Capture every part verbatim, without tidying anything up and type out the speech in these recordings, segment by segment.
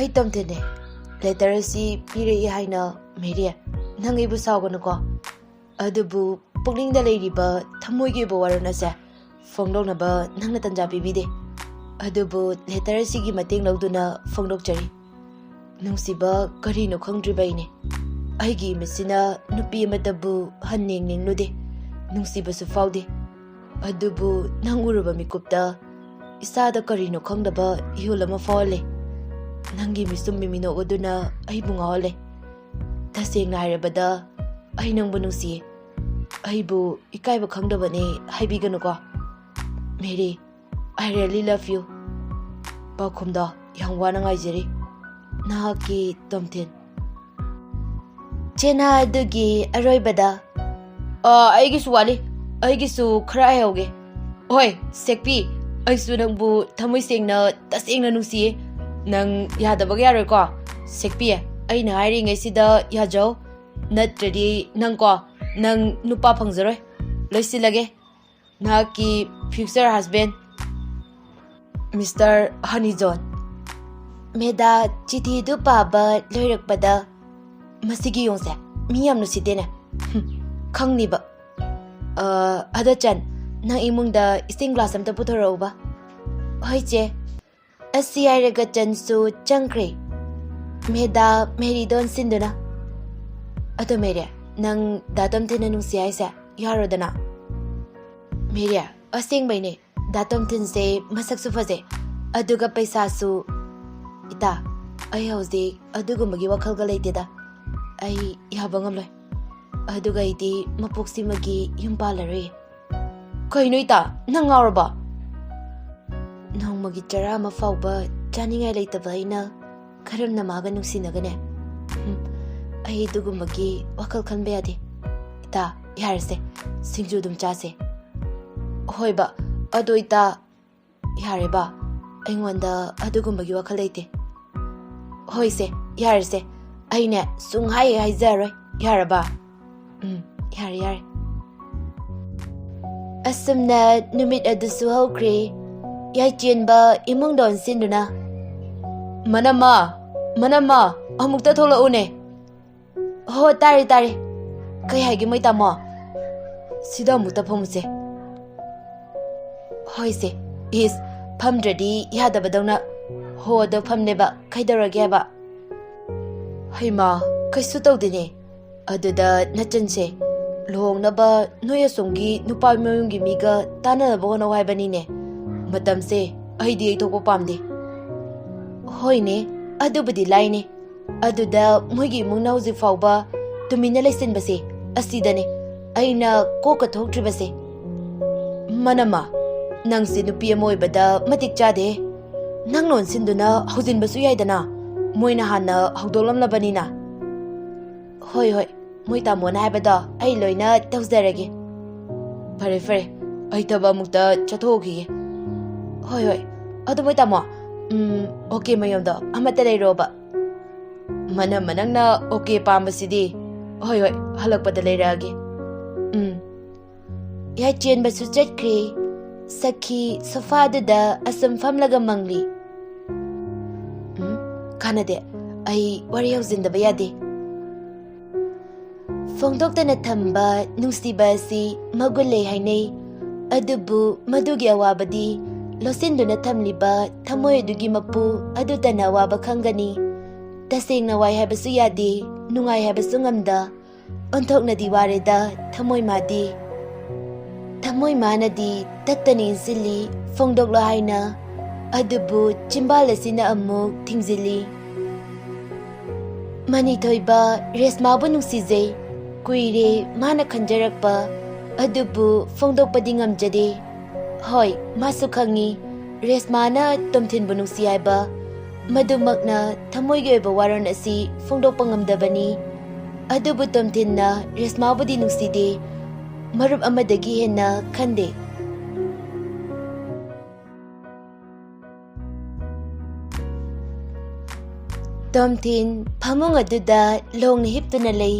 ꯑꯩ ꯇꯣꯝꯊꯤꯟꯅꯦ꯫ ꯂꯦꯇꯔ ꯑꯁꯤ ꯄꯤꯔꯛꯏ ꯍꯥꯏꯅ꯫ ꯃꯦꯔꯤ, ꯅꯪ ꯑꯩꯕꯨ ꯁꯥꯎꯒꯅꯨꯀꯣ, ꯑꯗꯨꯕꯨ ꯄꯨꯛꯅꯤꯡꯗ ꯂꯩꯔꯤꯕ ꯊꯃꯣꯏꯒꯤ ꯑꯣꯏꯕ ꯋꯥꯔꯣꯜ ꯑꯁꯦ ꯐꯣꯡꯗꯣꯛꯅꯕ ꯅꯪꯅ ꯇꯟꯖꯥ ꯄꯤꯕꯤꯗꯦ꯫ ꯑꯗꯨꯕꯨ ꯂꯦꯇꯔ ꯑꯁꯤꯒꯤ ꯃꯇꯦꯡ ꯂꯧꯗꯨꯅ ꯐꯣꯡꯗꯣꯛꯆꯔꯤ꯫ ꯅꯨꯡꯁꯤꯕ ꯀꯔꯤꯅꯣ ꯈꯪꯗ꯭ꯔꯤꯕ ꯑꯩꯅꯦ꯫ ꯑꯩꯒꯤ ꯏꯃꯤꯠꯁꯤꯅ ꯅꯨꯄꯤ ꯑꯃꯠꯇꯕꯨ ꯍꯟꯅ ꯌꯦꯡꯅꯤꯡꯂꯨꯗꯦ, ꯅꯨꯡꯁꯤꯕꯁꯨ ꯐꯥꯎꯗꯦ꯫ ꯑꯗꯨꯕꯨ ꯅꯪ ꯎꯔꯨꯕ ꯃꯤꯀꯨꯞꯇ ꯏꯁꯥꯗ ꯀꯔꯤꯅꯣ ꯈꯪꯗꯕ ꯏꯍꯨꯜ ꯑꯃ ꯐꯥꯎꯍꯜꯂꯦ꯫ ꯅꯪꯒꯤ ꯃꯤꯁꯨꯝ ꯃꯤꯃꯤꯅꯣꯛ ꯑꯗꯨꯅ ꯑꯩꯕꯨ ꯉꯥꯎꯍꯜꯂꯦ꯫ ꯇꯁꯦꯡꯅ ꯍꯥꯏꯔꯕꯗ, ꯑꯩ ꯅꯪꯕꯨ ꯅꯨꯡꯁꯤꯌꯦ꯫ ꯑꯩꯕꯨ ꯏꯀꯥꯏꯕ ꯈꯪꯗꯕꯅꯦ ꯍꯥꯏꯕꯤꯒꯅꯨꯀꯣ꯫ Mary, I really love you꯫ ꯄꯥꯎꯈꯨꯝꯗꯣ ꯌꯥꯝ ꯋꯥꯅ ꯉꯥꯏꯖꯔꯤ꯫ ꯅꯍꯥꯛꯀꯤ ꯇꯣꯝꯊꯤꯟ꯫ ꯆꯦꯅꯥ ꯑꯗꯨꯒꯤ ꯑꯔꯣꯏꯕꯗ, ꯑ, ꯑꯩꯒꯤꯁꯨ ꯋꯥꯠꯂꯤ꯫ ꯑꯩꯒꯤꯁꯨ ꯈꯔ ꯍꯥꯏꯍꯧꯒꯦ꯫ ꯍꯣꯏ, ꯁꯦꯛꯄꯤ, ꯑꯩꯁꯨ ꯅꯪꯕꯨ ꯊꯃꯣꯏ ꯁꯦꯡꯅ, ꯇꯁꯦꯡꯅ ꯅꯨꯡꯁꯤꯌꯦ꯫ ꯅꯪ ꯌꯥꯗꯕꯒ ꯌꯥꯔꯣꯏꯀꯣ꯫ ꯁꯦꯛꯄꯤ, ꯑꯩꯅ ꯍꯥꯏꯔꯤꯉꯩꯁꯤꯗ ꯌꯥꯖꯧ꯫ ꯅꯠꯇ꯭ꯔꯗꯤ ꯅꯪꯀꯣ, ꯅꯪ ꯅꯨꯄꯥ ꯐꯪꯖꯔꯣꯏ꯫ ꯂꯣꯏꯁꯤꯜꯂꯒꯦ꯫ ꯅꯍꯥꯛꯀꯤ future husband, Mister ꯍꯅꯤꯖꯣꯟ꯫ ꯃꯦꯗꯥ ꯆꯤꯊꯤꯗꯨ ꯄꯥꯕ ꯂꯣꯏꯔꯛꯄꯗ, "ꯃꯁꯤꯒꯤ ꯌꯣꯡꯁꯦ ꯃꯤ ꯌꯥꯝ ꯅꯨꯡꯁꯤꯗꯦꯅꯦ꯫ ꯍꯨꯝ, ꯈꯪꯅꯤꯕ꯫ ꯑ, ꯑꯗꯣ ꯆꯟ, ꯅꯪ ꯏꯃꯨꯡꯗ ꯏꯁꯤꯡ ꯒ꯭ꯂꯥꯁ ꯑꯝꯇ ꯄꯨꯊꯣꯔꯛꯎꯕ꯫" "ꯍꯣꯏ ꯆꯦ꯫" ꯑꯁꯤ ꯍꯥꯏꯔꯒ ꯆꯟꯁꯨ ꯆꯪꯈ꯭ꯔꯦ꯫ ꯃꯦꯗꯥ ꯃꯦꯔꯤꯗ ꯑꯣꯟꯁꯤꯟꯗꯨꯅ, "ꯑꯗꯣ ꯃꯦꯔꯤ, ꯅꯪ ꯗꯥ ꯇꯣꯝꯊꯤꯟꯅ ꯅꯨꯡꯁꯤ ꯍꯥꯏꯁꯦ ꯌꯥꯔꯣꯗꯅ?" ꯃꯦꯔꯤ, "ꯑꯁꯦꯡꯕꯩꯅꯦ, ꯗꯥ ꯇꯣꯝꯊꯤꯟꯁꯦ ꯃꯁꯛꯁꯨ ꯐꯖꯩ, ꯑꯗꯨꯒ ꯄꯩꯁꯥꯁꯨ꯫" "ꯏꯇꯥ, ꯑꯩ ꯍꯧꯖꯤꯛ ꯑꯗꯨꯒꯨꯝꯕꯒꯤ ꯋꯥꯈꯜꯒ ꯂꯩꯇꯦꯗ꯫ ꯑꯩ ꯌꯥꯕ ꯉꯝꯂꯣꯏ꯫ ꯑꯗꯨꯒ ꯑꯩꯗꯤ ꯃꯄꯣꯛꯁꯤꯃꯒꯤ ꯌꯨꯝ ꯄꯥꯜꯂꯔꯣꯏ꯫" "ꯀꯩꯅꯣ ꯏꯇꯥ, ꯅꯪ ꯉꯥꯎꯔꯕꯣ?" "ꯅꯣꯡꯃꯒꯤ ꯆꯔꯥ ꯑꯃ ꯐꯥꯎꯕ ꯆꯥꯅꯤꯡꯉꯥꯏ ꯂꯩꯇꯕ ꯑꯩꯅ ꯀꯔꯝꯅ ꯃꯥꯒ ꯅꯨꯡꯁꯤꯅꯒꯅꯤ? ꯍꯨꯝ, ꯑꯩ ꯑꯗꯨꯒꯨꯝꯕꯒꯤ ꯋꯥꯈꯜ ꯈꯟꯕ ꯌꯥꯗꯦ꯫ ꯏꯇꯥ, ꯌꯥꯔꯦꯁꯦ, ꯁꯤꯡꯖꯨ ꯑꯗꯨꯝ ꯆꯥꯁꯦ꯫" "ꯍꯣꯏꯕ, ꯑꯗꯣ ꯏꯇꯥ꯫" "ꯌꯥꯔꯦꯕ, ꯑꯩꯉꯣꯟꯗ ꯑꯗꯨꯒꯨꯝꯕꯒꯤ ꯋꯥꯈꯜ ꯂꯩꯇꯦ꯫" "ꯍꯣꯏꯁꯦ, ꯌꯥꯔꯦꯁꯦ, ꯑꯩꯅꯦ ꯁꯨꯡꯍꯥꯏ ꯍꯥꯏꯖꯔꯣꯏ, ꯌꯥꯔꯕ?" "ꯎꯝ, ꯌꯥꯔꯦ, ꯌꯥꯔꯦ꯫" ꯑꯁꯨꯝꯅ ꯅꯨꯃꯤꯠ ꯑꯗꯨꯁꯨ ꯍꯧꯈ꯭ꯔꯦ꯫ ꯌꯥꯏꯆꯦꯟꯕ ꯏꯃꯨꯡꯗ ꯑꯣꯟꯁꯤꯟꯗꯨꯅ, ꯃꯅꯝꯃ, ꯃꯅꯝꯃ, ꯑꯃꯨꯛꯇ ꯊꯣꯛꯂꯛꯎꯅꯦ꯫ ꯍꯣ, ꯇꯥꯔꯦ, ꯇꯥꯔꯦ꯫ ꯀꯩ ꯍꯥꯏꯒꯦ, ꯃꯣꯏ ꯇꯥꯃꯣ? ꯁꯤꯗ ꯑꯃꯨꯛꯇ ꯐꯝꯃꯨꯁꯦ꯫ ꯍꯣꯏꯁꯦ꯫ ꯏꯁ, ꯐꯝꯗ꯭ꯔꯗꯤ ꯌꯥꯗꯕꯗꯧꯅ꯫ ꯍꯣ, ꯑꯗꯣ ꯐꯝꯂꯦꯕ꯫ ꯀꯩꯗꯧꯔꯒꯦ ꯍꯥꯏꯕ? ꯍꯩꯃꯥ, ꯀꯩꯁꯨ ꯇꯧꯗꯦꯅꯦ꯫ ꯑꯗꯨꯗ ꯅꯆꯟꯁꯦ ꯂꯨꯍꯣꯡꯅꯕ ꯅꯣꯏ ꯑꯁꯣꯝꯒꯤ ꯅꯨꯄꯥ ꯃꯌꯨꯝꯒꯤ ꯃꯤꯒ ꯇꯥꯟꯅꯅꯕ ꯍꯣꯠꯅꯧ ꯍꯥꯏꯕꯅꯤꯅꯦ꯫ ꯃꯇꯝꯁꯦ ꯑꯩꯗꯤ ꯌꯩꯊꯣꯛꯄ ꯄꯥꯝꯗꯦ꯫ ꯍꯣꯏꯅꯦ, ꯑꯗꯨꯕꯨꯗꯤ ꯂꯥꯏꯅꯦ꯫ ꯑꯗꯨꯗ ꯃꯣꯏꯒꯤ ꯏꯃꯨꯡꯅ ꯍꯧꯖꯤꯛ ꯐꯥꯎꯕ ꯇꯨꯃꯤꯟꯅ ꯂꯩꯁꯤꯟꯕꯁꯦ ꯑꯁꯤꯗꯅꯦ ꯑꯩꯅ ꯀꯣꯛꯀ ꯊꯣꯛꯇ꯭ꯔꯤꯕꯁꯦ꯫ ꯃꯅꯝꯃ, ꯅꯪꯁꯦ ꯅꯨꯄꯤ ꯑꯃ ꯑꯣꯏꯕꯗ ꯃꯇꯤꯛ ꯆꯥꯗꯦ꯫ ꯅꯪ ꯂꯣꯟꯁꯤꯟꯗꯨꯅ ꯍꯧꯖꯤꯟꯕꯁꯨ ꯌꯥꯏꯗꯅ, ꯃꯣꯏꯅ ꯍꯥꯟꯅ ꯍꯧꯗꯣꯛꯂꯝꯂꯕꯅꯤꯅ꯫ ꯍꯣꯏ, ꯍꯣꯏ, ꯃꯣꯏ ꯇꯥꯃꯣꯅ ꯍꯥꯏꯕꯗꯣ ꯑꯩ ꯂꯣꯏꯅ ꯇꯧꯖꯔꯒꯦ꯫ ꯐꯔꯦ, ꯐꯔꯦ, ꯑꯩ ꯊꯕꯛ ꯑꯃꯨꯛꯇ ꯆꯠꯊꯣꯛꯎꯈꯤꯒꯦ꯫ ꯍꯣꯏ, ꯍꯣꯏ, ꯑꯗꯨ ꯃꯣꯏ ꯇꯥꯃꯣ, ꯎꯝ, ꯑꯣꯀꯦ ꯃꯌꯣꯝꯗꯣ ꯑꯃꯠꯇ ꯂꯩꯔꯣꯕ꯫ ꯃꯅꯝꯃ, ꯅꯪꯅ ꯑꯣꯀꯦ ꯄꯥꯝꯕꯁꯤꯗꯤ꯫ ꯍꯣꯏ, ꯍꯣꯏ, ꯍꯜꯂꯛꯄꯗ ꯂꯩꯔꯛꯑꯒꯦ꯫ ꯎꯝ꯫ ꯌꯥꯏꯆꯦꯟꯕꯁꯨ ꯆꯠꯈ꯭ꯔꯦ꯫ ꯁꯈꯤ ꯁꯣꯐꯥꯗꯨꯗ ꯑꯁꯨꯝ ꯐꯝꯂꯒ ꯃꯪꯂꯤ꯫ ꯎꯝ, ꯀꯥꯟꯅꯗꯦ꯫ ꯑꯩ ꯋꯥꯔꯤ ꯍꯧꯖꯤꯟꯗꯕ ꯌꯥꯗꯦ꯫ ꯐꯣꯡꯗꯣꯛꯇꯅ ꯊꯝꯕ ꯅꯨꯡꯁꯤꯕ ꯑꯁꯤ ꯃꯒꯨꯟ ꯂꯩ ꯍꯥꯏꯅꯩ꯫ ꯑꯗꯨꯕꯨ ꯃꯗꯨꯒꯤ ꯑꯋꯥꯕꯗꯤ ꯂꯣꯠꯁꯤꯟꯗꯨꯅ ꯊꯝꯂꯤꯕ ꯊꯃꯣꯏ ꯑꯗꯨꯒꯤ ꯃꯄꯨ ꯑꯗꯨꯇꯅ ꯑꯋꯥꯕ ꯈꯪꯒꯅꯤ꯫ ꯇꯁꯦꯡꯅ ꯋꯥꯏ ꯍꯥꯏꯕꯁꯨ ꯌꯥꯗꯦ, ꯅꯨꯡꯉꯥꯏ ꯍꯥꯏꯕꯁꯨ ꯉꯝꯗ, ꯑꯣꯟꯊꯣꯛꯅꯗꯤ ꯋꯥꯔꯦꯗ ꯊꯃꯣꯏ ꯃꯥꯗꯤ꯫ ꯊꯃꯣꯏ ꯃꯥꯅꯗꯤ ꯇꯠꯇꯅ ꯏꯟꯁꯤꯜꯂꯤ, ꯐꯣꯡꯗꯣꯛꯂꯣ ꯍꯥꯏꯅ꯫ ꯑꯗꯨꯕꯨ ꯆꯤꯝꯕꯥꯜ ꯑꯁꯤꯅ ꯑꯃꯨꯛ ꯊꯤꯡꯖꯤꯜꯂꯤ꯫ ꯃꯅꯤꯊꯣꯏꯕ, ꯔꯦꯁꯃꯥꯕꯨ ꯅꯨꯡꯁꯤꯖꯩ꯫ ꯀꯨꯏꯔꯦ ꯃꯥꯅ ꯈꯟꯖꯔꯛꯄ, ꯑꯗꯨꯕꯨ ꯐꯣꯡꯗꯣꯛꯄꯗꯤ ꯉꯝꯖꯗꯦ꯫ ꯍꯣꯏ, ꯃꯥꯁꯨ ꯈꯪꯏ, ꯔꯦꯁꯃꯥꯅ ꯇꯣꯝꯊꯤꯟꯕꯨ ꯅꯨꯡꯁꯤ ꯍꯥꯏꯕ꯫ ꯃꯗꯨꯃꯛꯅ ꯊꯃꯣꯏꯒꯤ ꯑꯣꯏꯕ ꯋꯥꯔꯣꯜ ꯑꯁꯤ ꯐꯣꯡꯗꯣꯛꯄ ꯉꯝꯗꯕꯅꯤ꯫ ꯑꯗꯨꯕꯨ ꯇꯣꯝꯊꯤꯟꯅ ꯔꯦꯁꯃꯥꯕꯨꯗꯤ ꯅꯨꯡꯁꯤꯗꯦ, ꯃꯔꯨꯞ ꯑꯃꯗꯒꯤ ꯍꯦꯟꯅ ꯈꯟꯗꯦ꯫ ꯇꯣꯝꯊꯤꯟ ꯐꯃꯨꯡ ꯑꯗꯨꯗ ꯂꯣꯡꯅ ꯍꯤꯞꯇꯨꯅ ꯂꯩ꯫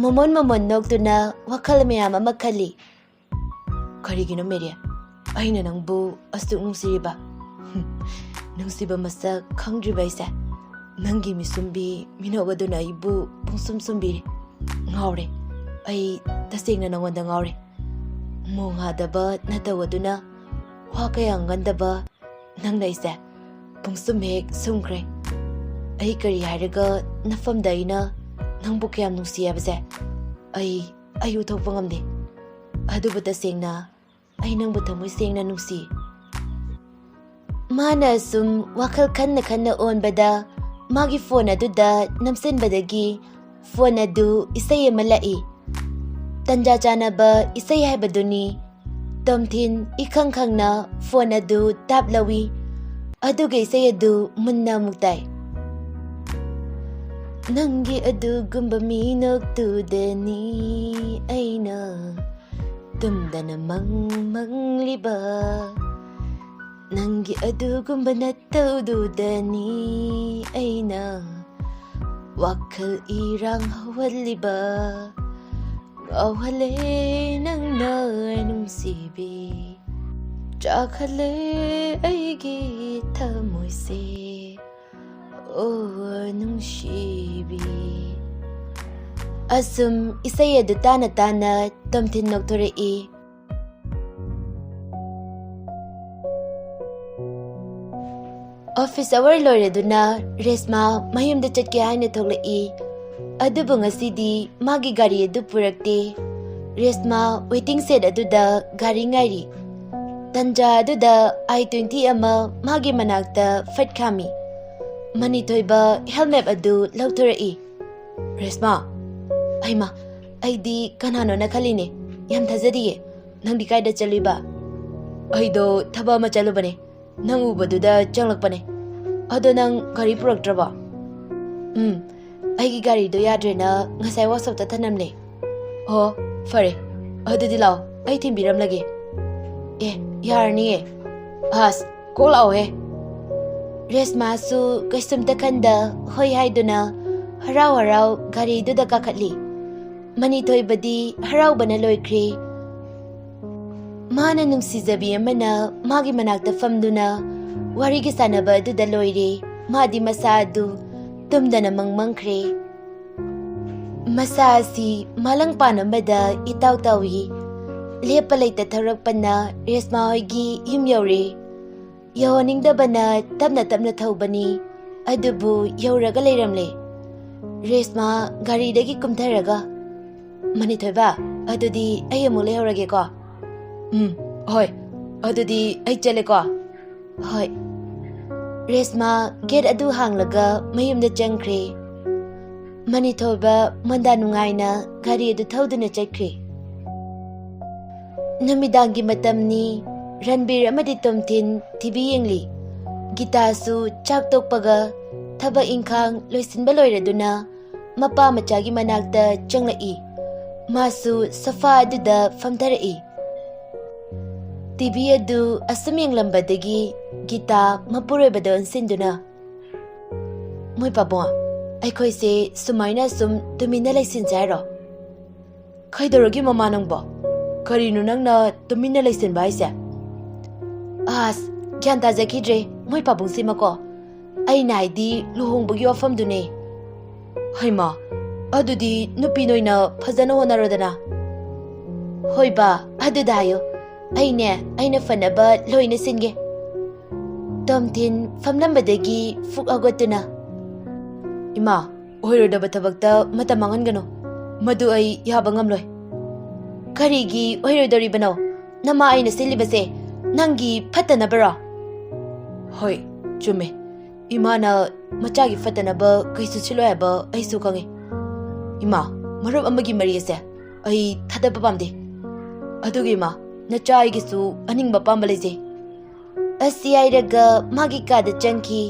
ꯃꯣꯃꯣꯟ ꯃꯣꯃꯣꯟ ꯅꯣꯛꯇꯨꯅ ꯋꯥꯈꯜ ꯃꯌꯥꯝ ꯑꯃ ꯈꯜꯂꯤ꯫ ꯀꯔꯤꯒꯤꯅꯣ ꯃꯦꯔꯤ, ꯑꯩꯅ ꯅꯪꯕꯨ ꯑꯁꯨꯛ ꯅꯨꯡꯁꯤꯔꯤꯕ? ꯅꯨꯡꯁꯤꯕ ꯃꯁꯛ ꯈꯪꯗ꯭ꯔꯤꯕ ꯑꯩꯁꯦ꯫ ꯅꯪꯒꯤ ꯃꯤꯁꯨꯝꯕꯤ ꯃꯤꯅꯣꯛ ꯑꯗꯨꯅ ꯑꯩꯕꯨ ꯄꯨꯡꯁꯨꯝ ꯁꯨꯝꯕꯤꯔꯦ꯫ ꯉꯥꯎꯔꯦ꯫ ꯑꯩ ꯇꯁꯦꯡꯅ ꯅꯉꯣꯟꯗ ꯉꯥꯎꯔꯦ꯫ ꯃꯣꯡ ꯍꯥꯗꯕ ꯅꯇꯧ ꯑꯗꯨꯅ ꯋꯥ ꯀꯌꯥ ꯉꯥꯡꯒꯟꯗꯕ ꯅꯪꯅ ꯑꯩꯁꯦ ꯄꯨꯡꯁꯨꯝ ꯍꯦꯛ ꯁꯨꯝꯈ꯭ꯔꯦ꯫ ꯑꯩ ꯀꯔꯤ ꯍꯥꯏꯔꯒ ꯅꯐꯝꯗ ꯑꯩꯅ ꯅꯪꯕꯨ ꯀꯌꯥꯝ ꯅꯨꯡꯁꯤ ꯍꯥꯏꯕꯁꯦ ꯑꯩ ꯑꯩ ꯎꯊꯣꯛꯄ ꯉꯝꯗꯦ꯫ ꯑꯗꯨꯕꯨ ꯇꯁꯦꯡꯅ ꯑꯩ ꯅꯪꯕꯨ ꯊꯃꯣꯏ ꯁꯦꯡꯅ ꯅꯨꯡꯁꯤ꯫ ꯃꯥꯅ ꯑꯁꯨꯝ ꯋꯥꯈꯜ ꯈꯟꯅ ꯈꯟꯅ ꯑꯣꯟꯕꯗ ꯃꯥꯒꯤ ꯐꯣꯟ ꯑꯗꯨꯗ ꯅꯝꯁꯤꯟꯕꯗꯒꯤ ꯐꯣꯟ ꯑꯗꯨ ꯏꯁꯩ ꯑꯃ ꯂꯥꯛꯏ꯫ ꯇꯟꯖꯥ ꯆꯥꯅꯕ ꯏꯁꯩ ꯍꯥꯏꯕꯗꯨꯅꯤ꯫ ꯇꯣꯝꯊꯤꯟ ꯏꯈꯪ ꯈꯪꯅ ꯐꯣꯟ ꯑꯗꯨ ꯇꯥꯞ ꯂꯧꯏ꯫ ꯑꯗꯨꯒ ꯏꯁꯩ ꯑꯗꯨ ꯃꯨꯟꯅ ꯑꯃꯨꯛ ꯇꯥꯏ꯫ ꯅꯪꯒꯤ ꯑꯗꯨꯒꯨꯝꯕ ꯃꯤꯅꯣꯛꯇꯨꯗꯅꯤ ꯑꯩꯅ ꯇꯨꯝꯗꯅ ꯃꯪ ꯃꯪꯂꯤꯕ꯫ ꯅꯪꯒꯤ ꯑꯗꯨꯒꯨꯝꯕ ꯅꯇꯧꯗꯨꯗꯅꯤ ꯑꯩꯅ ꯋꯥꯈꯜ ꯏꯔꯥꯡ ꯍꯧꯍꯜꯂꯤꯕ꯫ ꯉꯥꯎꯍꯜꯂꯦ ꯅꯪꯅ ꯅꯨꯡꯁꯤꯕꯤ꯫ ꯆꯥꯛꯍꯜꯂꯦ ꯑꯩꯒꯤ ꯊꯃꯣꯏꯁꯦ꯫ ꯑꯣ ꯅꯨꯡꯁꯤꯕꯤ꯫ ꯑꯁꯨꯝ ꯏꯁꯩ ꯑꯗꯨ ꯇꯥꯅ ꯇꯥꯅ ꯇꯣꯝꯊꯤꯟ ꯅꯣꯛꯊꯣꯔꯛꯏ꯫ ꯑꯣꯐꯤꯁ ꯑꯋꯥꯔ ꯂꯣꯏꯔꯗꯨꯅ ꯔꯦꯁꯃꯥ ꯃꯌꯨꯝꯗ ꯆꯠꯀꯦ ꯍꯥꯏꯅ ꯊꯣꯛꯂꯛꯏ꯫ ꯑꯗꯨꯕꯨ ꯉꯁꯤꯗꯤ ꯃꯥꯒꯤ ꯒꯥꯔꯤ ꯑꯗꯨ ꯄꯨꯔꯛꯇꯦ꯫ ꯔꯦꯁꯃꯥ ꯋꯦꯇꯤꯡ ꯁꯦꯠ ꯑꯗꯨꯗ ꯒꯥꯔꯤ ꯉꯥꯏꯔꯤ꯫ ꯇꯟꯖꯥ ꯑꯗꯨꯗ ꯑꯥꯏ ꯇ꯭ꯋꯦꯟꯇꯤ ꯑꯃ ꯃꯥꯒꯤ ꯃꯅꯥꯛꯇ ꯐꯠ ꯈꯥꯝꯃꯤ꯫ ꯃꯅꯤꯊꯣꯏꯕ ꯍꯦꯜꯃꯦꯠ ꯑꯗꯨ ꯂꯧꯊꯣꯔꯛꯏ꯫ ꯔꯦꯁꯃꯥ, ꯑꯩꯃ, ꯑꯩꯗꯤ ꯀꯅꯥꯅꯣꯅ ꯈꯜꯂꯤꯅꯦ꯫ ꯌꯥꯝ ꯊꯥꯖꯗꯤꯌꯦ꯫ ꯅꯪꯗꯤ ꯀꯥꯏꯗ ꯆꯠꯂꯨꯏꯕ? ꯑꯩꯗꯣ ꯊꯕꯛ ꯑꯃ ꯆꯠꯂꯨꯕꯅꯦ꯫ ꯅꯪ ꯎꯕꯗꯨꯗ ꯆꯪꯂꯛꯄꯅꯦ꯫ ꯑꯗꯣ ꯅꯪ ꯒꯥꯔꯤ ꯄꯨꯔꯛꯇ꯭ꯔꯕꯣ? ꯎꯝ, ꯑꯩꯒꯤ ꯒꯥꯔꯤꯗꯣ ꯌꯥꯗ꯭ꯔꯦꯅ ꯉꯁꯥꯏ ꯋꯥꯛꯁꯣꯞꯇ ꯊꯅꯝꯂꯦ꯫ ꯑꯣ, ꯐꯔꯦ꯫ ꯑꯗꯨꯗꯤ ꯂꯥꯛꯑꯣ, ꯑꯩ ꯊꯤꯟꯕꯤꯔꯝꯂꯒꯦ꯫ ꯑꯦ, ꯌꯥꯔꯅꯤꯌꯦ꯫ ꯑꯁ, ꯀꯣꯛ ꯂꯥꯛꯑꯣꯍꯦ꯫ ꯔꯦꯁꯃꯥꯁꯨ ꯀꯩꯁꯨꯝꯇ ꯈꯟꯗ ꯍꯣꯏ ꯍꯥꯏꯗꯨꯅ ꯍꯔꯥꯎ ꯍꯔꯥꯎ ꯒꯥꯔꯤꯗꯨꯗ ꯀꯥꯈꯠꯂꯤ꯫ ꯃꯅꯤꯊꯣꯏꯕꯗꯤ ꯍꯔꯥꯎꯕꯅ ꯂꯣꯏꯈ꯭ꯔꯦ꯫ ꯃꯥꯅ ꯅꯨꯡꯁꯤꯖꯕꯤ ꯑꯃꯅ ꯃꯥꯒꯤ ꯃꯅꯥꯛꯇ ꯐꯝꯗꯨꯅ ꯋꯥꯔꯤꯒꯤ ꯁꯥꯟꯅꯕ ꯑꯗꯨꯗ ꯂꯣꯏꯔꯦ꯫ ꯃꯥꯗꯤ ꯃꯁꯥ ꯑꯗꯨ ꯇꯨꯝꯗꯅ ꯃꯪ ꯃꯪꯈ꯭ꯔꯦ꯫ ꯃꯁꯥ ꯑꯁꯤ ꯃꯥꯂꯪ ꯄꯥꯟ ꯑꯃꯗ ꯏꯇꯥꯎ ꯇꯥꯎꯏ꯫ ꯂꯦꯞꯄ ꯂꯩꯇ ꯊꯧꯔꯛꯄꯅ ꯔꯦꯁꯃꯥ ꯍꯣꯏꯒꯤ ꯌꯨꯝ ꯌꯧꯔꯦ꯫ ꯌꯧꯍꯟꯅꯤꯡꯗꯕꯅ ꯇꯞꯅ ꯇꯞꯅ ꯊꯧꯕꯅꯤ, ꯑꯗꯨꯕꯨ ꯌꯧꯔꯒ ꯂꯩꯔꯝꯂꯦ꯫ ꯔꯦꯁꯃꯥ ꯒꯥꯔꯤꯗꯒꯤ ꯀꯨꯝꯊꯔꯒ, "ꯃꯅꯤꯊꯣꯏꯕ, ꯑꯗꯨꯗꯤ ꯑꯩ ꯑꯃꯨꯛ ꯂꯩꯍꯧꯔꯒꯦꯀꯣ꯫" "ꯎꯝ, ꯍꯣꯏ, ꯑꯗꯨꯗꯤ ꯑꯩ ꯆꯠꯂꯦꯀꯣ꯫" "ꯍꯣꯏ꯫" ꯔꯦꯁꯃꯥ ꯒꯦꯠ ꯑꯗꯨ ꯍꯥꯡꯂꯒ ꯃꯌꯨꯝꯗ ꯆꯪꯈ꯭ꯔꯦ꯫ ꯃꯅꯤꯊꯣꯏꯕ ꯃꯣꯟꯗꯥ ꯅꯨꯡꯉꯥꯏꯅ ꯒꯥꯔꯤ ꯑꯗꯨ ꯊꯧꯗꯨꯅ ꯆꯠꯈ꯭ꯔꯦ꯫ ꯅꯨꯃꯤꯗꯥꯡꯒꯤ ꯃꯇꯝꯅꯤ꯫ ꯔꯟꯕꯤꯔ ꯑꯃꯗꯤ ꯇꯣꯝꯊꯤꯟ ꯇꯤꯚꯤ ꯌꯦꯡꯂꯤ꯫ ꯒꯤꯇꯥꯁꯨ ꯆꯥꯛ ꯇꯣꯛꯄꯒ ꯊꯕꯛ ꯏꯪꯈꯥꯡ ꯂꯣꯏꯁꯤꯟꯕ ꯂꯣꯏꯔꯗꯨꯅ ꯃꯄꯥ ꯃꯆꯥꯒꯤ ꯃꯅꯥꯛꯇ ꯆꯪꯂꯛꯏ꯫ ꯃꯥꯁꯨ ꯁꯣꯐꯥ ꯑꯗꯨꯗ ꯐꯝꯊꯔꯛꯏ꯫ ꯇꯤꯚꯤ ꯑꯗꯨ ꯑꯁꯨꯝ ꯌꯦꯡꯂꯝꯕꯗꯒꯤ ꯒꯤꯇꯥ ꯃꯄꯨꯔꯣꯏꯕꯗ ꯑꯣꯟꯁꯤꯟꯗꯨꯅ, "ꯃꯣꯏ ꯄꯥꯕꯨꯡ, ꯑꯩꯈꯣꯏꯁꯦ ꯁꯨꯃꯥꯏꯅ ꯁꯨꯝ ꯇꯨꯃꯤꯟꯅ ꯂꯩꯁꯤꯟꯁꯦ ꯍꯥꯏꯔꯣ?" "ꯀꯩꯗꯧꯔꯒꯦ ꯃꯃꯥ ꯅꯪꯕꯣ? ꯀꯔꯤꯅꯣ ꯅꯪꯅ ꯇꯨꯃꯤꯟꯅ ꯂꯩꯁꯤꯟꯕ ꯍꯥꯏꯁꯦ?" "ꯑꯁ, ꯒ꯭ꯌꯥꯟ ꯇꯥꯖꯈꯤꯗ꯭ꯔꯦ ꯃꯣꯏ ꯄꯥꯕꯨꯡꯁꯤꯃꯀꯣ꯫ ꯑꯩꯅ ꯍꯥꯏꯗꯤ ꯂꯨꯍꯣꯡꯕꯒꯤ ꯋꯥꯐꯝꯗꯨꯅꯦ꯫" "ꯍꯩꯃꯥ, ꯑꯗꯨꯗꯤ ꯅꯨꯄꯤ ꯅꯣꯏꯅ ꯐꯖꯅ ꯍꯣꯠꯅꯔꯣꯗꯅ꯫" "ꯍꯣꯏ ꯕꯥ, ꯑꯗꯨꯗ ꯍꯥꯏꯌꯣ꯫ ꯑꯩꯅꯦ, ꯑꯩꯅ ꯐꯅꯕ ꯂꯣꯏꯅ ꯁꯤꯟꯒꯦ꯫" ꯇꯣꯝꯊꯤꯟ ꯐꯝꯂꯝꯕꯗꯒꯤ ꯐꯨꯛ ꯍꯧꯒꯠꯇꯨꯅ, "ꯏꯃꯥ, ꯑꯣꯏꯔꯣꯏꯗꯕ ꯊꯕꯛꯇ ꯃꯇꯝ ꯃꯥꯡꯍꯟꯒꯅꯨ꯫ ꯃꯗꯨ ꯑꯩ ꯌꯥꯕ ꯉꯝꯂꯣꯏ꯫" "ꯀꯔꯤꯒꯤ ꯑꯣꯏꯔꯣꯏꯗꯧꯔꯤꯕꯅꯣ? ꯅꯃꯥ ꯑꯩꯅ ꯁꯤꯜꯂꯤꯕꯁꯦ ꯅꯪꯒꯤ ꯐꯠꯇꯅꯕꯔꯣ?" "ꯍꯣꯏ, ꯆꯨꯝꯃꯦ꯫ ꯏꯃꯥꯅ ꯃꯆꯥꯒꯤ ꯐꯠꯇꯅꯕ ꯀꯩꯁꯨ ꯁꯤꯜꯂꯣꯏ ꯍꯥꯏꯕ ꯑꯩꯁꯨ ꯈꯪꯉꯤ꯫ ꯏꯃꯥ, ꯃꯔꯨꯞ ꯑꯃꯒꯤ ꯃꯔꯤ ꯑꯁꯦ ꯑꯩ ꯊꯥꯗꯕ ꯄꯥꯝꯗꯦ꯫ ꯑꯗꯨꯒ ꯏꯃꯥ, ꯅꯆꯥ ꯑꯩꯒꯤꯁꯨ ꯑꯅꯤꯡꯕ ꯑꯄꯥꯝꯕ ꯂꯩꯖꯩ꯫" ꯑꯁꯤ ꯍꯥꯏꯔꯒ ꯃꯥꯒꯤ ꯀꯥꯗ ꯆꯪꯈꯤ꯫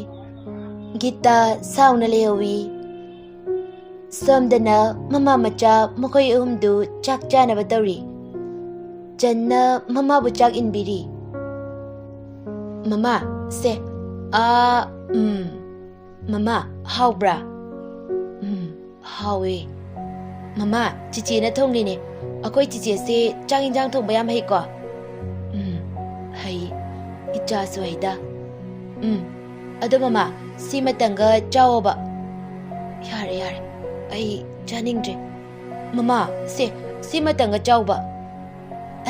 ꯒꯤꯇꯥ ꯁꯥꯎꯅ ꯂꯩꯍꯧꯏ꯫ ꯁꯣꯝꯗꯅ ꯃꯃꯥ ꯃꯆꯥ ꯃꯈꯣꯏ ꯑꯍꯨꯝꯗꯨ ꯆꯥꯛ ꯆꯥꯅꯕ ꯇꯧꯔꯤ꯫ ꯆꯟꯅ ꯃꯃꯥꯕꯨ ꯆꯥꯛ ꯏꯟꯕꯤꯔꯤ꯫ "ꯃꯃꯥ, ꯁꯦ, ꯑꯥ, ꯎꯝ꯫ ꯃꯃꯥ, ꯍꯥꯎꯕ꯭ꯔꯥ?" "ꯎꯝ, ꯍꯥꯎꯋꯦ꯫" "ꯃꯃꯥ, ꯆꯤꯆꯦꯅ ꯊꯣꯡꯂꯤꯅꯦ꯫ ꯑꯩꯈꯣꯏ ꯆꯤꯆꯦꯁꯦ ꯆꯥꯛ ꯏꯟꯖꯥꯡ ꯊꯣꯡꯕ ꯌꯥꯝ ꯍꯩꯀꯣ?" "ꯎꯝ, ꯍꯩ꯫ ꯏꯆꯥꯁꯨ ꯍꯩꯗ꯫" ꯎꯝ, ꯑꯗꯣ ꯃꯃꯥ, ꯁꯤꯃꯇꯪꯒ ꯆꯥꯎꯑꯣꯕ꯫ ꯌꯥꯔꯦ, ꯌꯥꯔꯦ, ꯑꯩ ꯆꯥꯅꯤꯡꯗ꯭ꯔꯦ꯫ ꯃꯃꯥ, ꯁꯦ, ꯁꯤꯃꯇꯪꯒ ꯆꯥꯎꯕ꯫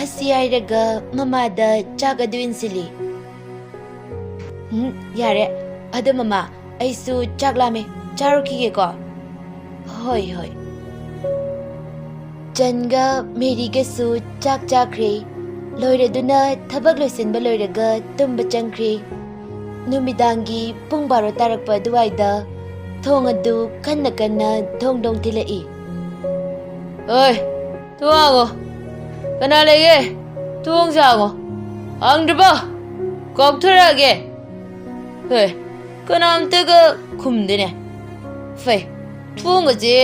ꯑꯁꯤ ꯍꯥꯏꯔꯒ ꯃꯃꯥꯗ ꯆꯥꯛ ꯑꯗꯨ ꯏꯟꯁꯤꯜꯂꯤ꯫ ꯎꯝ, ꯌꯥꯔꯦ꯫ ꯑꯗꯣ ꯃꯃꯥ, ꯑꯩꯁꯨ ꯆꯥꯛ ꯂꯥꯝꯃꯦ, ꯆꯥꯔꯨꯈꯤꯒꯦꯀꯣ꯫ ꯍꯣꯏ, ꯍꯣꯏ꯫ ꯆꯟꯒ ꯃꯦꯔꯤꯒꯁꯨ ꯆꯥꯛ ꯆꯥꯈ꯭ꯔꯦ꯫ ꯂꯣꯏꯔꯗꯨꯅ ꯊꯕꯛ ꯂꯣꯏꯁꯤꯟꯕ ꯂꯣꯏꯔꯒ ꯇꯨꯝꯕ ꯆꯪꯈ꯭ꯔꯦ꯫ ꯅꯨꯃꯤꯗꯥꯡꯒꯤ ꯄꯨꯡ ꯕꯥꯔꯣ ꯇꯥꯔꯛꯄ ꯑꯗꯨꯋꯥꯏꯗ ꯊꯣꯡ ꯑꯗꯨ ꯀꯟꯅ ꯀꯟꯅ ꯗꯣꯡ ꯗꯣꯡ ꯊꯤꯜꯂꯛꯏ꯫ ꯑꯣꯏ, ꯊꯣꯡ ꯍꯥꯡꯉꯣ꯫ ꯀꯅꯥ ꯂꯩꯒꯦ? ꯊꯣꯡꯁꯦ ꯍꯥꯡꯉꯣ꯫ ꯍꯥꯡꯗ꯭ꯔꯤꯕꯣ? ꯀꯥꯎꯊꯔꯛꯑꯒꯦ꯫ ꯍꯦ, ꯀꯅꯥꯝꯇꯒ ꯈꯨꯝꯗꯦꯅꯦ꯫ ꯐꯩ, ꯊꯣꯡꯒꯁꯦ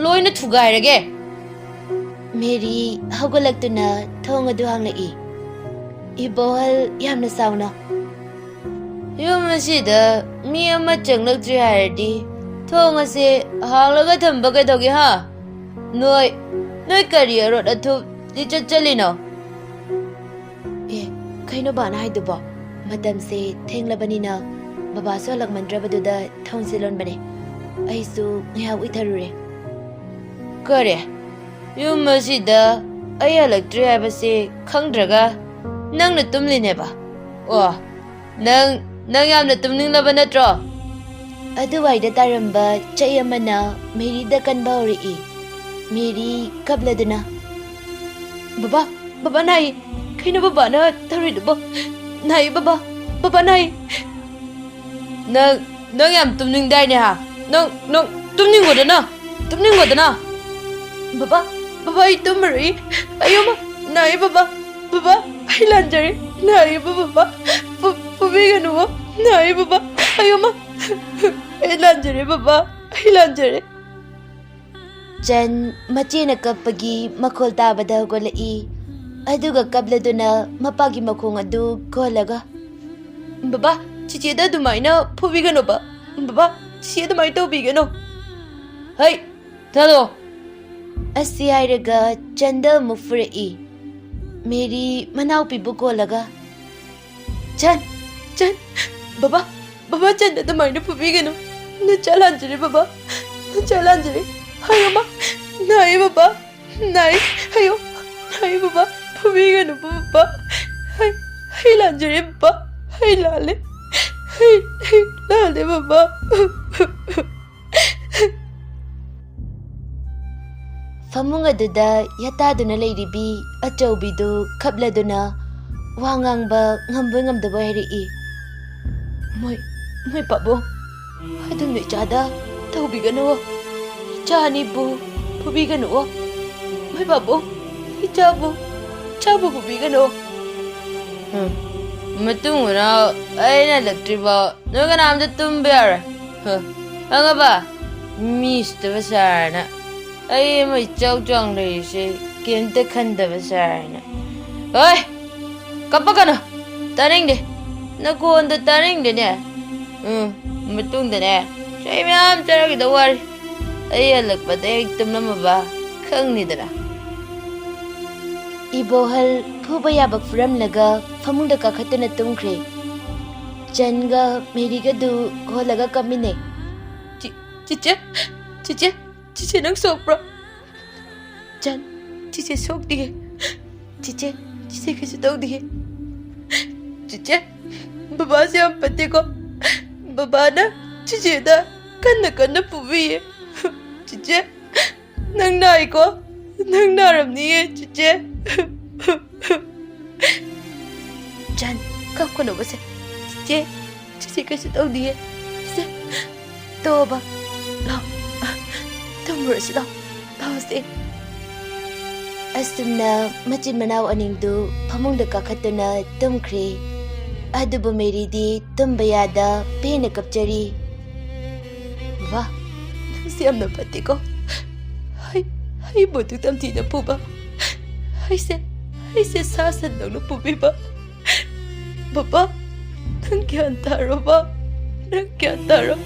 ꯂꯣꯏꯅ ꯊꯨꯒꯥꯏꯔꯒꯦ꯫ ꯃꯦꯔꯤ ꯍꯧꯒꯠꯂꯛꯇꯨꯅ ꯊꯣꯡ ꯑꯗꯨ ꯍꯥꯡꯂꯛꯏ꯫ ꯏꯕꯣꯍꯜ, ꯌꯥꯝꯅ ꯁꯥꯎꯅ꯫ ꯌꯨꯝ ꯑꯁꯤꯗ ꯃꯤ ꯑꯃ ꯆꯪꯂꯛꯇ꯭ꯔꯤ ꯍꯥꯏꯔꯗꯤ ꯊꯣꯡ ꯑꯁꯦ ꯍꯥꯡꯂꯒ ꯊꯝꯕ ꯀꯩꯗꯧꯒꯦ, ꯍꯥ? ꯅꯣꯏ, ꯅꯣꯏ ꯀꯔꯤ ꯑꯔꯣꯠ ꯑꯊꯨꯞ ꯂꯤꯆꯠ ꯆꯠꯂꯤꯅꯣ? ꯑꯦ, ꯀꯩꯅꯣ ꯕꯥꯅ ꯍꯥꯏꯗꯨꯕꯣ? ꯃꯇꯝꯁꯦ ꯊꯦꯡꯂꯕꯅꯤꯅ ꯕꯕꯥꯁꯨ ꯍꯜꯂꯛꯃꯟꯗ꯭ꯔꯕꯗꯨꯗ ꯊꯣꯡꯁꯦ ꯂꯣꯟꯕꯅꯦ꯫ ꯑꯩꯁꯨ ꯉꯥꯏꯍꯥꯛ ꯎꯏꯊꯔꯨꯔꯦ꯫ ꯀꯔꯤ? ꯌꯨꯝ ꯑꯁꯤꯗ ꯑꯩ ꯍꯜꯂꯛꯇ꯭ꯔꯤ ꯍꯥꯏꯕꯁꯦ ꯈꯪꯗ꯭ꯔꯒ ꯅꯪꯅ ꯇꯨꯝꯂꯤꯅꯦꯕ? ꯑꯣ, ꯅꯪ, ꯅꯪ ꯌꯥꯝꯅ ꯇꯨꯝꯅꯤꯡꯂꯕ ꯅꯠꯇ꯭ꯔꯣ? ꯑꯗꯨꯋꯥꯏꯗ ꯇꯥꯔꯝꯕ ꯆꯩ ꯑꯃꯅ ꯃꯦꯔꯤꯗ ꯀꯟꯕ ꯍꯧꯔꯛꯏ꯫ ꯃꯦꯔꯤ ꯀꯞꯂꯗꯨꯅ, "ꯕꯕꯥ, ꯕꯕꯥ ꯅꯥꯏ꯫ ꯀꯩꯅꯣ ꯕꯕꯥꯅ ꯇꯧꯔꯤꯗꯨꯕꯣ? ꯅꯥꯏ ꯕꯕꯥ, ꯕꯕꯥ ꯅꯥꯏ꯫" ꯅꯪ, ꯅꯪ ꯌꯥꯝ ꯇꯨꯝꯅꯤꯡꯗꯥꯏꯅꯦ, ꯍꯥ? ꯅꯪ, ꯅꯪ ꯇꯨꯝꯅꯤꯡꯉꯣꯗꯅ, ꯇꯨꯝꯅꯤꯡꯉꯣꯗꯅ꯫ "ꯕꯕꯥ, ꯕꯕꯥ, ꯑꯩ ꯇꯨꯝꯃꯔꯣꯏ꯫ ꯑꯌꯣꯃ, ꯅꯥꯏ ꯕꯕꯥ, ꯕꯕꯥ, ꯑꯩ ꯂꯥꯟꯖꯔꯦ꯫ ꯅꯥꯏ ꯕꯕꯥ, ꯐꯨ-, ꯐꯨꯕꯤꯒꯅꯨ꯫ ꯅꯥꯏ ꯕꯕꯥ, ꯑꯌꯣꯃ, ꯑꯩ ꯂꯥꯟꯖꯔꯦ ꯕꯕꯥ, ꯑꯩ ꯂꯥꯟꯖꯔꯦ꯫" ꯆꯟ ꯃꯆꯦꯅ ꯀꯞꯄꯒꯤ ꯃꯈꯣꯜ ꯇꯥꯕꯗ ꯍꯧꯒꯠꯂꯛꯏ꯫ ꯑꯗꯨꯒ ꯀꯞꯂꯗꯨꯅ ꯃꯄꯥꯒꯤ ꯃꯈꯣꯡ ꯑꯗꯨ ꯀꯣꯜꯂꯒ, "ꯕꯕꯥ, ꯆꯤꯆꯦꯗ ꯑꯗꯨꯃꯥꯏꯅ ꯐꯨꯕꯤꯒꯅꯣꯕ꯫ ꯕꯕꯥ, ꯆꯤꯆꯦ ꯑꯗꯨꯃꯥꯏꯅ ꯇꯧꯕꯤꯒꯅꯣ꯫ ꯍꯩ, ꯊꯥꯗꯣꯛꯑꯣ꯫" ꯑꯁꯤ ꯍꯥꯏꯔꯒ ꯆꯟꯗ ꯑꯃꯨꯛ ꯐꯨꯔꯛꯏ꯫ ꯃꯦꯔꯤ ꯃꯅꯥꯎꯄꯤꯕꯨ ꯀꯣꯜꯂꯒ, "ꯆꯟ, ꯆꯟ, ꯕꯕꯥ, ꯕꯕꯥ, ꯆꯟꯗ ꯑꯗꯨꯃꯥꯏꯅ ꯐꯨꯕꯤꯒꯅꯨ꯫ ꯅꯆꯥ ꯂꯥꯟꯖꯔꯦ ꯕꯕꯥ, ꯅꯆꯥ ꯂꯥꯟꯖꯔꯦ꯫ ꯍꯥꯏꯌꯣꯃ, ꯅꯥꯏ ꯕꯕꯥ, ꯅꯥꯏ꯫ ꯍꯥꯏꯌꯣ, ꯅꯥꯏ ꯕꯕꯥ, ꯐꯨꯕꯤꯒꯅꯨ ꯕꯕꯥ꯫ ꯑꯩ, ꯑꯩ ꯂꯥꯟꯖꯔꯦ ꯕꯕꯥ, ꯑꯩ ꯂꯥꯜꯂꯦ꯫ ꯑꯩ, ꯑꯩ ꯂꯥꯜꯂꯦ ꯕꯕꯥ꯫ ꯐꯃꯨꯡ ꯑꯗꯨꯗ ꯌꯥꯇꯥꯗꯨꯅ ꯂꯩꯔꯤꯕꯤ ꯑꯆꯧꯕꯤꯗꯨ ꯈꯞꯂꯗꯨꯅ ꯋꯥ ꯉꯥꯡꯕ ꯉꯝꯕꯣꯏ ꯉꯝꯗꯕꯣꯏ ꯍꯥꯏꯔꯛꯏ꯫ "ꯃꯣꯏ, ꯃꯣꯏ ꯄꯥꯕꯨꯡ, ꯑꯗꯨꯝꯅ ꯏꯆꯥꯗ ꯇꯧꯕꯤꯒꯅꯨ꯫ ꯏꯆꯥ ꯑꯅꯤꯕꯨ ꯐꯨꯕꯤꯒꯅꯨ꯫ ꯃꯣꯏ ꯄꯥꯕꯨꯡ, ꯏꯆꯥꯕꯨ, ꯏꯆꯥꯕꯨ ꯐꯨꯕꯤꯒꯅꯨ꯫" ꯍꯨꯝ, ꯃꯇꯨꯡ ꯃꯅꯥꯎ ꯑꯩꯅ ꯍꯜꯂꯛꯇ꯭ꯔꯤꯐꯥꯎ ꯅꯣꯏ ꯀꯅꯥꯝꯇ ꯇꯨꯝꯕ ꯌꯥꯔꯣꯏ꯫ ꯍ, ꯈꯪꯉꯕ? ꯃꯤ ꯎꯁꯤꯠꯇꯕ ꯁꯥꯔꯅ꯫ ꯑꯩ ꯑꯃ ꯏꯆꯥꯎ ꯆꯥꯎꯅ ꯂꯩꯔꯤꯁꯦ ꯀꯩꯝꯇ ꯈꯟꯗꯕ ꯁꯥꯔꯅ꯫ ꯍꯣꯏ, ꯀꯞꯄꯛꯀꯅꯨ꯫ ꯇꯥꯅꯤꯡꯗꯦ꯫ ꯅꯈꯣꯟꯗꯣ ꯇꯥꯅꯤꯡꯗꯦꯅꯦ꯫ ꯎꯝ, ꯃꯇꯨꯡꯗꯅꯦ ꯆꯩ ꯃꯌꯥꯝ ꯆꯥꯔꯛꯈꯤꯗꯧ ꯋꯥꯔꯤ꯫ ꯑꯩ ꯍꯜꯂꯛꯄꯗ ꯍꯦꯛ ꯇꯨꯝꯂꯝꯃꯕ ꯈꯪꯅꯤꯗꯅ꯫ ꯏꯕꯣꯍꯜ ꯐꯨꯕ ꯌꯥꯕ ꯐꯨꯔꯝꯂꯒ ꯐꯃꯨꯡꯗ ꯀꯥꯈꯠꯇꯨꯅ ꯇꯨꯝꯈ꯭ꯔꯦ꯫ ꯆꯟꯒ ꯃꯦꯔꯤꯒꯗꯨ ꯍꯣꯜꯂꯒ ꯀꯞꯃꯤꯟꯅꯩ꯫ "ꯆꯤ-, ꯆꯤꯆꯦ, ꯆꯤꯆꯦ, ꯆꯤꯆꯦ, ꯅꯪ ꯁꯣꯛꯄ꯭ꯔꯣ?" "ꯆꯟ, ꯆꯤꯆꯦ ꯁꯣꯛꯇꯤꯌꯦ꯫ ꯆꯤꯆꯦ, ꯆꯤꯆꯦ ꯀꯩꯁꯨ ꯇꯧꯗꯤꯌꯦ꯫ ꯆꯤꯆꯦ, ꯕꯕꯥꯁꯦ ꯌꯥꯝ ꯐꯠꯇꯦꯀꯣ꯫ ꯕꯕꯥꯅ ꯆꯤꯆꯦꯗ ꯀꯟꯅ ꯀꯟꯅ ꯐꯨꯕꯤꯌꯦ꯫ ꯆꯤꯆꯦ, ꯅꯪ ꯅꯥꯏꯀꯣ? ꯅꯪ ꯅꯥꯔꯝꯅꯤꯌꯦ, ꯆꯤꯆꯦ꯫" "ꯆꯟ, ꯀꯞꯀꯅꯣꯕꯁꯦ꯫ ꯆꯤꯆꯦ, ꯆꯤꯆꯦ ꯀꯩꯁꯨ ꯇꯧꯗꯤꯌꯦ꯫ ꯆꯤꯆꯦ, ꯇꯣꯕ, ꯂꯥꯛꯑꯣ, ꯇꯨꯝꯃꯨꯔꯁꯤ ꯂꯥꯛꯑꯣ, ꯂꯥꯛꯑꯣꯁꯦ꯫" ꯑꯁꯨꯝꯅ ꯃꯆꯤꯟ ꯃꯅꯥꯎ ꯑꯅꯤꯗꯨ ꯐꯃꯨꯡꯗ ꯀꯥꯈꯠꯇꯨꯅ ꯇꯨꯝꯈ꯭ꯔꯦ꯫ ꯑꯗꯨꯕꯨ ꯃꯦꯔꯤꯗꯤ ꯇꯨꯝꯕ ꯌꯥꯗ ꯄꯦꯟꯅ ꯀꯞꯆꯔꯤ꯫ "ꯕꯕꯥ, ꯅꯪꯁꯦ ꯌꯥꯝꯅ ꯐꯠꯇꯦꯀꯣ꯫ ꯑꯩ, ꯑꯩꯕꯨ ꯑꯗꯨꯛ ꯇꯝꯊꯤꯅ ꯐꯨꯕ꯫ ꯑꯩꯁꯦ, ꯑꯩꯁꯦ ꯁꯥ ꯁꯟꯗꯧꯅ ꯐꯨꯕꯤꯕ꯫ ꯕꯕꯥ, ꯅꯪ ꯒ꯭ꯌꯥꯟ ꯇꯥꯔꯣꯕ, ꯅꯪ ꯒ꯭ꯌꯥꯟ ꯇꯥꯔꯣ꯫"